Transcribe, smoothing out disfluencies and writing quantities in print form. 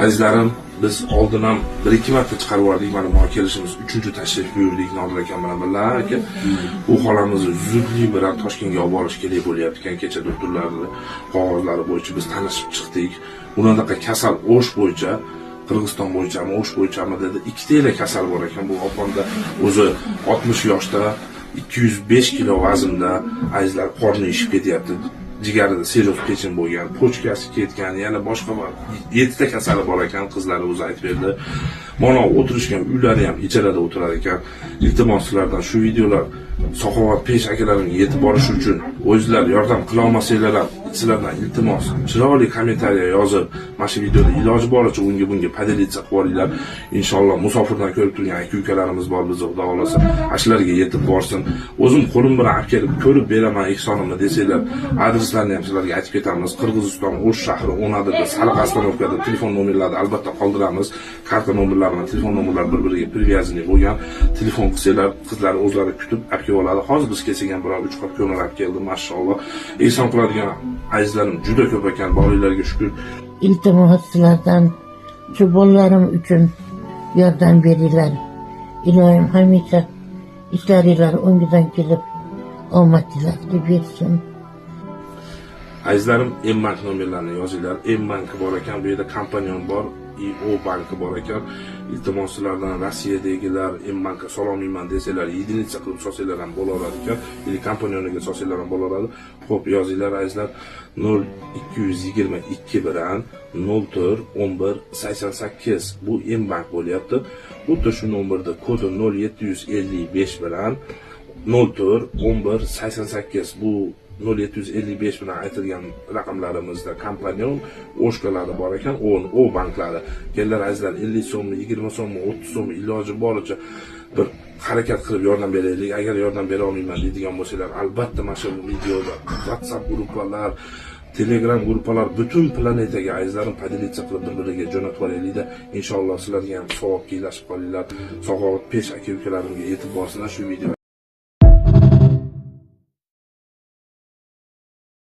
Azizlarim, biz oldin ham bir ikki marta chiqarib yubordik. Mana bu kelishimiz uchinchi tashrif buyurdik Nodir akam bilan birga aka. U xolamizni zudlik bilan Toshkentga olib borish kerak bo'lyapti ekan. Kecha doktorlarni qog'ozlari bo'yicha biz tanishib chiqdik. Unaqa kasal O'sh bo'yicha, Qirg'iziston bo'yichami, O'sh bo'yichami dedi. Ikkita kasal bor ekan. Bu opamda o'zi 60 yoshda, 205 kilo vaznda, azizlar, qorni ishib ketyapti. Jigarida sirroz печень bo'lgan, почка si ketgan, yana boshqa 7 ta kasali bor ekan, qizlari o'zi aytib berdi. Mana o'tirishgan uylari ham ijarada o'tirar ekan. Iltimos sizlardan, shu videolar saxovat pesh akalarimga yetib borishi uchun o'zinglar yordam qila olmasanglar ham, sizlardan iltimos, chiroyli kommentariya yozib, mana shu videoda iloji boricha unga bunga поделиться qilib yuboringlar. Inshaalloh musofirdan ko'rib turgan aka ukalarimiz bor bizni, Xudo xohlasa, shularga yetib borsin. O'zim qo'lim bilan olib kelib ko'rib beraman ehsonimni desanglar, adreslarni ham sizlarga aytib ketamiz. Qirg'iziston O'sh shahri O'nadirda Sariq остановка da telefon nomerlarini albatta qoldiramiz. Karta nomerlari bilan telefon nomerlari bir-biriga привязанный bo'lgan. Telefon qilsanglar, qizlar o'zlari kutib olib kelib oladi. Hozir biz kelsak ham biror uch qop ko'mir olib keldi, mashalloh. Ehson qiladigan azizlarim juda ko'p ekan, boringlarga shukur. Iltimos sizlardan, shu bolalarim uchun yordam beringlar. Iloyim hamisha ishlaringlar o'ngidan kelib, omadinglarni bersin. Azizlarim, M bank nomerlarini yozinglar. M banki bor ekan, bu yerda Kompanyon bor, IO banki bor ekan. Iltimos sizlardan, Rossiyadagilar M bankka sololmayman desanglar, единица qilib solsanglar ham bo'laveradi ekan, или Kompanyoniga solsanglar ham bo'laveradi. Xo'p, yozinglar, azizlar: 0222 bilan 04 11 88, bu M bank bo'lyapti. Xuddi shu nomerda kodi 0755 bilan 04 11 88, bu 0755 bilan aytilgan raqamlarimizda Kompanyon oshkalari bor ekan, O banklari. Kelinglar, azizlar, 50 so'mmi, 20 so'mmi, 30 so'mmi, iloji boricha bir harakat qilib yordam beraylik. Agar yordam bera olmayman deydigan bo'lsanglar, albatta mana shu videoda WhatsApp gruppalar, Telegram gruppalar, butun planetaga, azizlarim, поделиться qilib bir-biriga jo'natib yuboraylikda. Inshaalloh sizlarga ham savobga ilashib qolinglar. Saxovat pesh aka ukalarimga yetib borsin shu video.